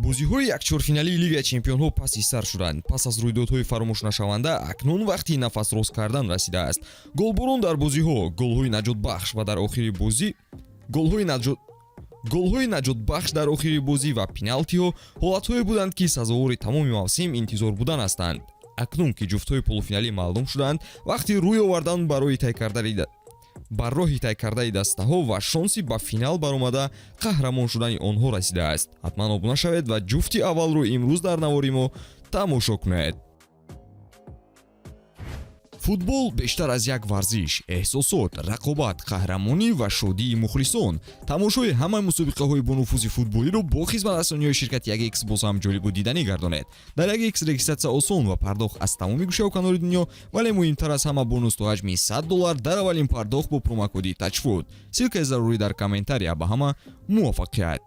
Бозиҳои якчорфиналии Лигаи чемпионҳо паси сар шуданд. Пас аз рӯйдодҳои фаромӯшнашаванда акнун вақти нафасроз кардан расидааст. Голборон дар бозиҳо, голҳои наҷотбахш ва дар охири бозӣ, голҳои наҷотбахш дар охири бозӣ ва пеналтиҳо ҳолатҳое буданд, ки сазовори тамоми мавсим интизор будан ҳастанд. Акнун ки ҷуфтҳои полуфиналӣ маълум шуданд, вақти рӯй овардан барои тай кардани бар роҳи тай кардаи дастаҳо ва шонси ба финал баромада қаҳрамон шудани онҳо расидааст. Ҳатман обуна шавед ва ҷуфти аввалро имрӯз дар навори мо тамошо кунед. Футбол бештар аз як варзиш: эҳсосот, рақобат, қаҳрамонӣ ва шодии мухлисон. Тамошои ҳамаи мусобиқаҳои бонуфузи футболиро бо хизматрасониҳои ширкати 1X боз ҳам ҷолибу диданӣ гардонед. Дар 1X регистратсия осон ва пардохт аз тамоми гӯшаву канори дунё, вале муҳимтар аз ҳама, бонус то ҳаҷми 100 доллар дар аввалин пардохт бо промокоди ТАЧФУТ. Ссылкаи зарурӣ дар комментария. Ба ҳама муваффақият!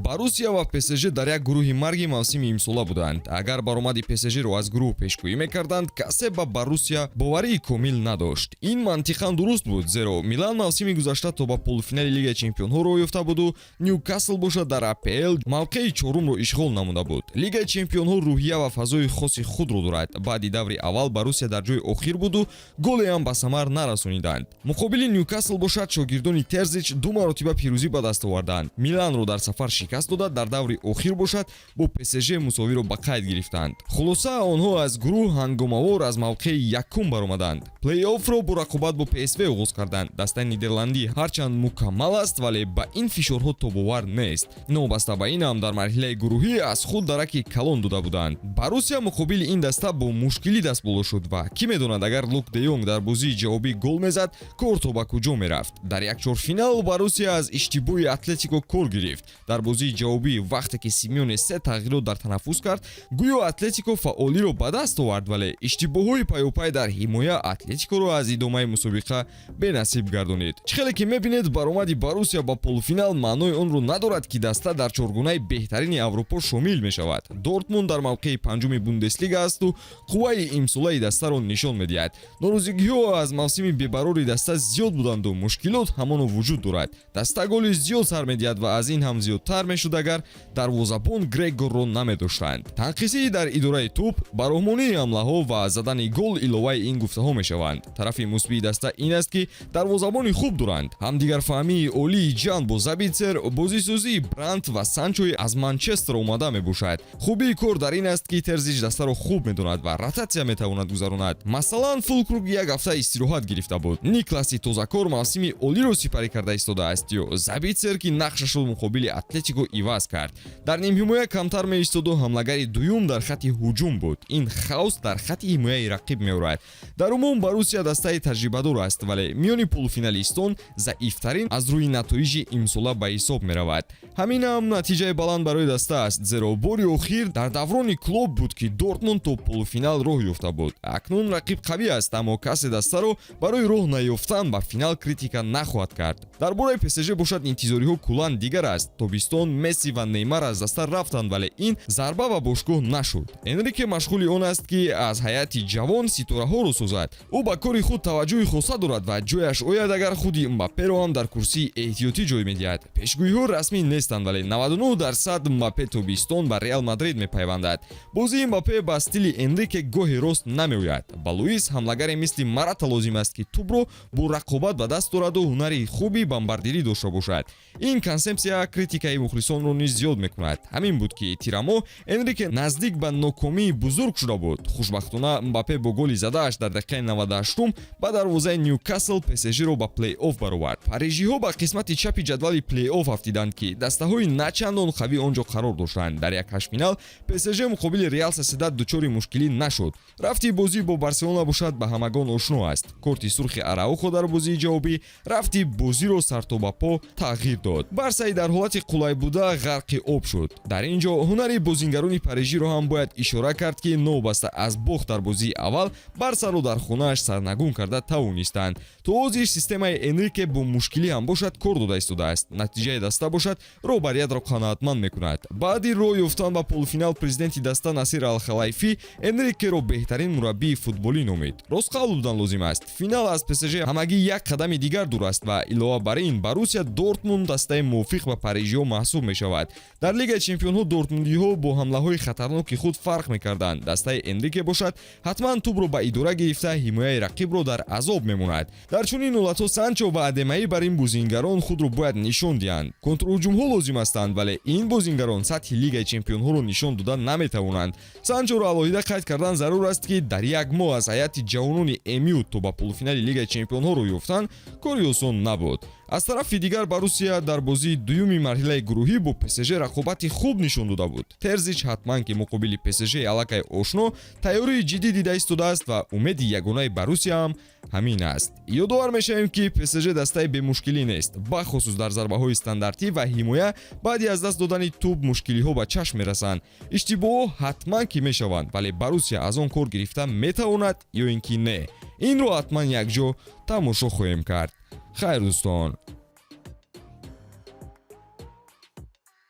Боруссия ва ПСЖ дар як гурӯҳи марги мавсими имсола буданд. Агар баромади ПСЖро аз гурӯҳ пешгӯӣ мекарданд, касе ба Боруссия боварии комил надошт. Ин мантиқан дуруст буд, зеро Милан мавсими гузашта то ба полуфинали Лигаи чемпионҳо роҳ ёфта буду Нюкасл бошад, дар АПЛ мавқеи чорумро ишғол намуда буд. Лигаи чемпионҳо рӯҳия ва фазои хоси худро дорад. Баъди даври аввал Боруссия дар ҷои охир буду голеам ба самар нарасониданд. Муқобили Нюкасл бошад, шогирдони Терзич ду маротиба пирӯзӣ ба даст оварданд. Миланро дар сафар шикаст дода, дар даври охир бошад, бо ПСЖ мусовиро ба қайд гирифтанд. Хулоса, онҳо аз гурӯҳ ҳангомавор аз мавқеи якум баромаданд. Плей-оффро бо рақобат бо ПСВ оғоз карданд. Дастаи нидерландӣ ҳарчанд мукаммал аст, вале ба ин фишорҳо тобовар нест. Новобаста ба ин ҳам дар марҳилаи гурӯҳӣ аз худ дараки калон дода буданд. Боруссия муқобили ин даста бо мушкилӣ дастболо шуд ва кӣ медонад, агар Лук де Йонг дар бозии ҷавобӣ гол мезад, кор то ба куҷо мерафт. Дар якчорфинал Боруссия аз иштибоҳи Атлетико кор гирифт. Дар бозии ҷавобӣ, вақте ки Симеоне се тағйирот дар танаффус кард, гӯё Атлетико фаъолиро ба даст овард, вале иштибоҳҳои паёпай дар ҳимоя Атлетикоро аз идомаи мусобиқа бенасиб гардонид. Чӣ хеле ки мебинед, баромади Боруссия ба полуфинал маънои онро надорад, ки даста дар чоргунаи беҳтарини Аврупо шомил мешавад. Дортмунд дар мавқеи панҷуми Бундеслига асту қувваи имсолаи дастаро нишон медиҳад. Норозигиҳо аз мавсими бебарори даста зиёд буданду мушкилот ҳамоно вуҷуд дорад. Даста голи зиёд сар медиҳад ва аз ин ҳам зиёдтар мешуд, агар дарвозабон Грегорро намедоштанд. Танқисӣ дар идораи тӯб, бароҳмонии ҳамлаҳо ва задани гол иловаи ин гуфтаҳо мешаванд. Тарафи мусбии даста ин аст, ки дарвозабони хуб доранд. Ҳамдигарфаҳмии олии ҷан бо Забитсер, бозисозии Брандт ва Санчои аз Манчестер омада мебошад. Хубии кор дар ин аст, ки Терзич дастаро хуб медонад ва ротатсия метавонад гузаронад. Масалан, Фулкруг як ҳафта истироҳат гирифта буд, Никласи тозакор мавсими олиро сипарӣ карда истодааст ё Забитсер, ки нақшашро муқобили Атлетико иваз кард, дар нимҳимоя камтар меистоду ҳамлагари дуюм дар хатти ҳуҷум буд. Ин хаос дар хатти ҳимояи рақиб меорад. Дар умум, Боруссия дастаи таҷрибадор аст, вале миёни полуфиналистон заифтарин аз рӯи натоиҷи имсола ба ҳисоб меравад. Ҳамин ҳам натиҷаи баланд барои даста аст, зеро бори охир дар даврони Клоп буд, ки Дортмунд то полуфинал роҳ ёфта буд. Акнун рақиб қавӣ аст, аммо касе дастаро барои роҳ наёфтан ба финал критика нахоҳад кард. Дар бораи ПСЖ бошад, интизориҳо куллан дигар аст. Тобистон Месси ва Неймар аз даста рафтанд, вале ин зарба ба бошгоҳ нашуд. Энрике машғули он аст, ки аз ҳайати ҷавон ситораҳоро созад. Ӯ ба кори худ таваҷҷӯҳи хоса дорад ва ҷояш ояд, агар худи Мбапперо ҳам дар курсии эҳтиётӣ ҷой медиҳад. Пешгӯиҳо расмӣ нестанд, вале 99% Мбаппе тобистон ба Реал Мадрид мепайвандад. Бозии Мбаппе ба стили Энрике гоҳе рост намеояд. Ба Луис ҳамлагаре мисли Марата лозим аст, ки тӯбро бо рақобат ба даст дораду ҳунари хуби бомбардирӣ дошта бошад. Ин консепсия критикаи мухлисонро низ зиёд мекунад. Ҳамин буд, ки тирамоҳ Энрике наздик ба нокомии бузург шуда буд. Хушбахтона, Мбаппе бо голи задааш дар дақиқаи 98-ум ба дарвозаи Нюкасл ПСЖро ба плей-офф баровард. Парижиҳо ба қисмати чапи ҷадвали плей-офф афтиданд, ки дастаҳои начандон қавӣ он ҷо қарор доштанд. Дар як ҳаштфинал ПСЖ муқобили Реал Соседад дучори мушкилӣ нашуд. Рафти бозӣ бо Барселона бошад, ба ҳамагон ошно аст. Корти сурхи Араухо дар бозии ҷавобӣ рафти бозиро сартобапо тағйир дод. Барсаи дар ҳолати қулайбозӣ Майбуда ғарқи об шуд. Дар ин ҷо ҳунари бозингарони парижиро ҳам бояд ишора кард, ки новобаста аз бохт дар бозии аввал, Барсаро дар хонааш сарнагун карда тавонистанд. То ҳозир системаи Энрике бо мушкилӣ ҳам бошад, кор дода истодааст. Натиҷаи даста бошад, роҳбариятро қаноатманд мекунад. Баъди роҳ ёфтан ба полуфинал президенти даста Насир Алхалайфӣ Энрикеро беҳтарин мураббии футболӣ номид. Ростқавл будан лозим аст, финал аз ПСЖ ҳамагӣ як қадами дигар дур аст ва илова бар ин Боруссия Дортмунд дастаи мувофиқ ба парижиҳо маҳсуб мешавад. Дар Лигаи чемпионҳо дортмундиҳо бо ҳамлаҳои хатарноки худ фарқ мекарданд. Дастаи Энрике бошад, ҳатман тӯбро ба идора гирифта, ҳимояи рақибро дар азоб мемонад. Дар чунин ҳолатҳо Санчо ва Адемаи бар ин бозингарон худро бояд нишон диҳанд. Контрҳуҷумҳо лозим ҳастанд, вале ин бозингарон сатҳи Лигаи чемпионҳоро нишон дода наметавонанд. Санчоро алоҳида қайд кардан зарур аст, ки дар як моҳ аз ҳайати ҷавонони МЮ то ба полуфинали Лигаи чемпионҳо роҳ ёфтан кори осон набуд. Аз тарафи дигар, Боруссия дар бозии дуюми марҳилаи гурӯҳӣ бо ПСЖ рақобати хуб нишон дода буд. Терзич ҳатман ки муқобили ПСЖ аллакай ошно, тайёрии ҷиддӣ дида истодааст ва умеди ягонаи Боруссия ҳам ҳамин аст. Ёдовар мешавем, ки ПСЖ дастаи бемушкилӣ нест, бахусус дар зарбаҳои стандартӣ ва ҳимоя. Баъди аз даст додани тӯб мушкилиҳо ба чашм мерасанд. Иштибоҳҳо ҳатман ки мешаванд, вале Боруссия аз он кор гирифта метавонад ё ин ки не, инро ҳатман якҷо тамошо хоҳем кард. Хайр, дӯстон.